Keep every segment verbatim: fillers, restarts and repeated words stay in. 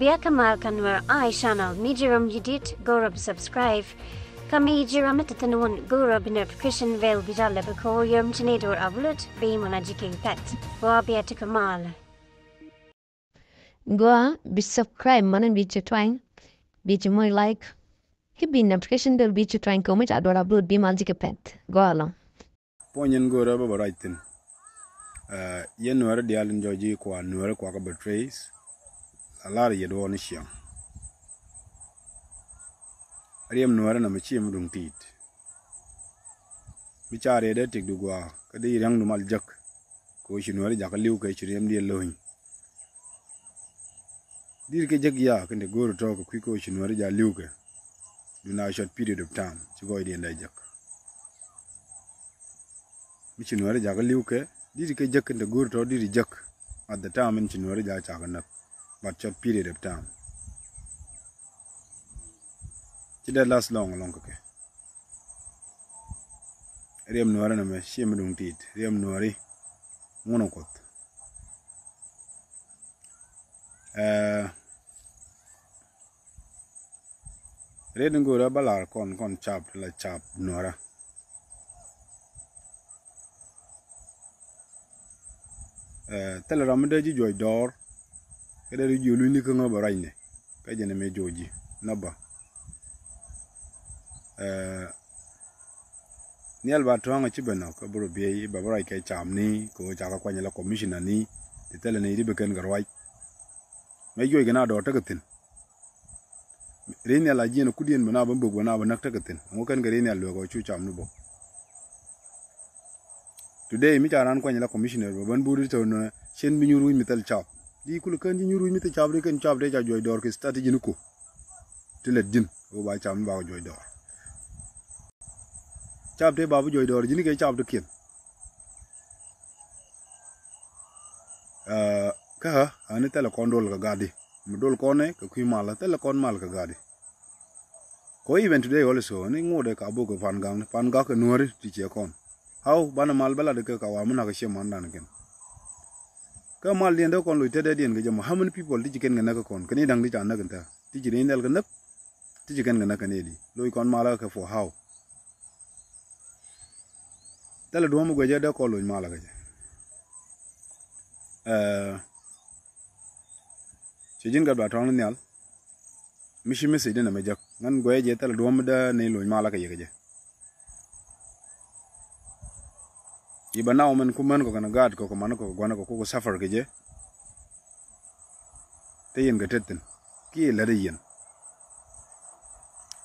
Bia kä mal kä Nuer Eye Channel, mi ji̱ ram ji̱ dit go̱o̱rä bi subscribe. Kä mi ji̱ ram mi te thi̱n wun go̱o̱rä bi notification bell bi jal lɛ bi ko̱o̱r yom ci ni do̱r upload bi mɔna ji̱ ki̱n pɛt. Gua bia ti kä mal. Gua bi subscribe mɔna bi ci twany, bi ci moc like. Ki bi notification bell bi ci twany kɛ mi ca do̱r upload bi mal ji̱ ki̱n pɛt. Gua lɔŋ. Puɔ̱ny in go̱o̱rä bä bä ruac thi̱n. Ɛ, yɛn Nuäärä diaal in jɔ̱ɔ̱c ji̱ kua Nuäärä kua kä betrays. La lar yɛ duɔɔn i̱ ciaŋ. Riɛm Nuäärä nɔmɔ ciɛ mi duŋ ti̱i̱t. Mi ca riɛt dee tikdu gua̱a̱ kä dee ria̱ŋdu mal jek. Kɛ ɣöö ci Nuäärä jakä li̱w kɛ ci riɛmdiɛn lo̱ny. Di̱t kɛ jek ya kɛn te go̱o̱r tɔ̱ kɛ kui̱ kɛ ɣöö ci Nuäärä jakä li̱w kɛ. Duŋ a short period of time ci gɔɔydiɛn dee jek. Mi ci Nuäärä jakä li̱w kɛ di̱t kɛ jek kɛn te go̱o̱r tɔ̱ di̱t jek. At the time in ci Nuäärä jakä cakɛ näk. But short period of time. Ci dee last long lɔŋ kɛ kɛ. Riɛm Nuäärä nɔmɔ ciɛ mi duŋ ti̱i̱t. Riɛm Nuääri ŋun ɔ Kuoth. Ɛ, riet in go̱o̱rä bä lar kɔn, kɔn cap, la cap Nuäärä. Ɛ, thilɛ ram mi dee ji̱ juɔc dɔɔr. Kä dee ji̱ lunyni kä ŋä bä ruacni. Kä jɛn mi juɔc ji̱ nä bä. Ɛ, nhial ba tua̱ŋ a ci ben nɔ kä bä rɔ biey ba bä ruac kɛ capni kɛ ɣöö ca kɛ kuany la commissioner ni. Ti thilɛ ni ti bi kɛn kɛ ruac. Mɛ juɔc kɛ na dɔɔr tekɛ thi̱n. Ri nhial a jiɛn a kudiɛn bä na bä bök bä na bä näk tekɛ thi̱n. Ɛŋu kɛn kɛ ri nhial luek ɔ cu capni bä. Today mi ca ran kuany la commissioner bä bän buri tɔn cien bi nyuur wi̱c mi thil cap. Di kul kän ji̱ nyuur wi̱c mi thil cap ri kɛn cap dee ca juɔc dɔɔr kɛ strategy ni ku. Ti lät ji̱n ɣöö ba cap mi ba kɛ juɔc dɔɔr. Cap tëë ba bi juɔc dɔɔr ji̱n kɛ cap ti kiɛn. Ɛ, kä ɣä ani thilɛ kɔn dol kɛ gatdi. Mi dol kɔn ɛ kɛ kui̱ mal thilɛ kɔn mal kɛ gatdi. Kɛ even today also ni ŋot ɛ ka bok kɛ pan gaŋ, pan gak kɛ Nuääri ti ciɛ kɔn. How banɛ mal bä lat kɛ ka wa mi nak kɛ ciɛ mandan kɛn. Kä mal diɛn dee kɔn loc tetdɛ diɛn kɛ jɛ mɔ, how many people ti ci kɛn kɛ näk kɛ kɔn kɛ ni da̱ŋ ti ca näk kɛn tɛ ti ci ri nhial kɛ näk. Ti ci kɛn kɛ näk kɛ ni di loc kɔn mal kɛ for how. Thilɛ duɔ̱m mi guɛcä dee kɔn loc mal kɛ jɛ. Ɛ, ci ji̱n gat ba tɔ̱ŋ ni nhial. Mi ci message dee nɛ mɛ jek ŋän guɛcä jɛ thilɛ duɔ̱m mi dee ni loc mal kɛ yɛ kɛ jɛ. I̱ bɛ naw mɛn ku män kɔ kɛn gaat kɔ kɛ man kɔ kɛ gua̱n kɔ ku kɛ suffer kɛ jɛ. Te yɛn kɛ tet thi̱n kiɛ lät i̱ yɛn.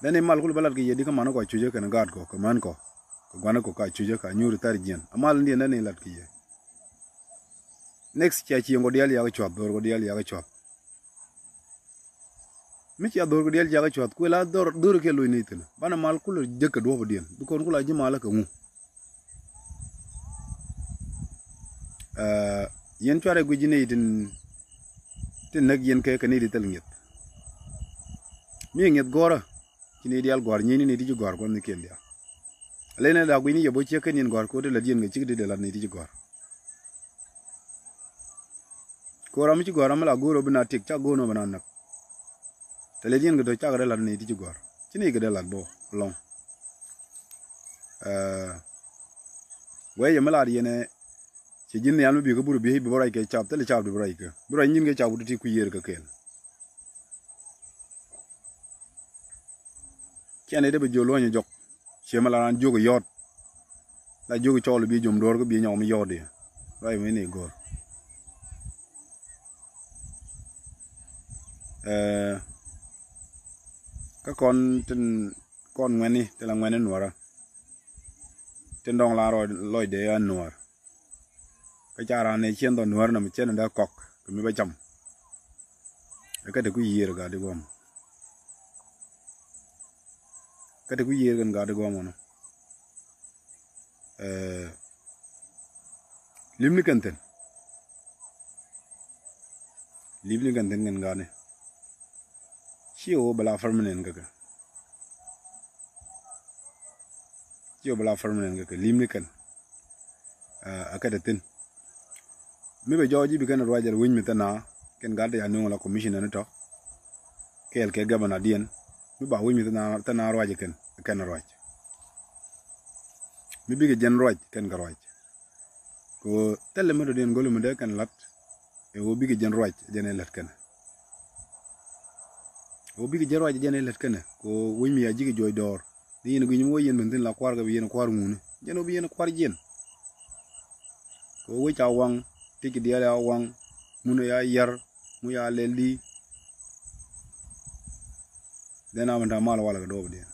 Dɛn i̱ mal kul bä lat kɛ yɛ di kä man kɔ a cucä kɛn gaat kɔ kɛ män kɔ kɛ gua̱n kɔ ka cucä ka nyuur thar jiɛn a mal in diɛn dɛn i̱ lat kɛ yɛ. Next cia cieŋ kɔ diaal yakä cuath dhor kɔ diaal yakä cuath. Mi cia dhor kɔ diaal yakä cuath kuɛ la dhor dhor kɛ loc ni thi̱n banɛ mal kul jek kɛ duɔ̱p diɛn bi kɔn kul a ji̱ mal kɛ ŋu. Ɛ, yɛn cuarɛ guic ni tin tin näk yɛn kɛ kɛ ni di thil ŋiɛth. Mi ŋiɛth gɔrä ci ni diaal gɔr nyini ni di ci gɔr kɔn ni kiɛn diaal. Lene da guic ni yɛ bo ciek kɛ ni yɛn gɔr ko ti lät yɛn kɛ cik di de lat ni di ci gɔr. Ko ram ci gɔr ram la go̱o̱r ɔ bi na tik ca go̱o̱r nɔ bi na näk. Te lɛ diɛn kɛ dɔ̱ cakɛ dee lat ni ti ci gɔ̱r ci ni kɛ dee lat bä lɔ̱ŋ. Ɛ, guɛcɛ mi lat yɛn ɛ ci ji̱n nhial mi bi̱i̱ kä bur bi̱i̱ bi bä ruac kɛ cap thilɛ cap di bä ruac kɛ bi ruac nyin kɛ cap wut ti kui̱ yiër kɛ kɛɛl. Ciɛn i̱ dee bi jiök luɔ̱ny jɔk. Ciɛ mi la raan jiök yɔ̱ɔ̱t. La jiök cɔɔl bi jom duɔ̱ɔ̱r kä bi nyɔk mi yɔ̱ɔ̱t i̱ ruac mi ni go̱o̱r. Ɛ, kä kɔn tin kɔn ŋuɛni tin la ŋuɛni nuɔrä. Tin dɔŋ la rɔ lɔcdɛ a nuɔr. Kä ca raan ni ciɛn dhɔ nuäär nɔmɔ ciɛn dee kɔk kɛ mi bä cam. Kä te ku yiër gat di guɔm. Kä te ku yiër kɛn gat di guɔm ɔnɔ. Ɛ, limni kɛn thin. Limni kɛn thin kɛn gat ni. Ci ɣöö bɛ la permanent kɛ kɛ. Ci ɣöö bɛ la permanent kɛ kɛ limni kɛn. Ɛ, a kɛ te thin. Mi bɛ jɔɔc i̱ bi kɛn ruac jɛl wi̱ny mi thɛn a kɛn gat ti a nuŋ la commissioner ni tɔ. kɛɛl kɛ gabana diɛn mi ba wi̱c mi thil na ruac kɛn kɛn ruac. Mi bikɛ jɛn ruac kɛn kɛ ruac. Kɛ ɣöö thilɛ mi dɔ̱diɛn go̱l mi dee kɛn la̱t. Ɛ ɣöö bikɛ jɛn ruac jɛn ɛ lät kɛnɛ. Ɣöö bikɛ jɛn ruac jɛn ɛ lät kɛnɛ kɛ ɣöö wi̱c mi ya ji̱ kɛ juɔc dɔɔr. Ni yɛn gui̱ny mi wä yɛn ben thi̱n la kua̱r kɛ bi yɛn kua̱r ŋuni jɛn ɣöö bi yɛn kua̱r jiɛn. Kɛ ɣöö wec a waŋ, tëk diaal a waŋ, mun a ya yar, mun ya lɛl di. Dee na mi ta̱a̱ mal walɛ kɛ duɔ̱ɔ̱p diɛn.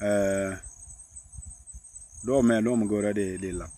Ɛɛ, duɔ̱ɔ̱p mɛ duɔ̱ɔ̱p mi go̱o̱rɛ di di lat.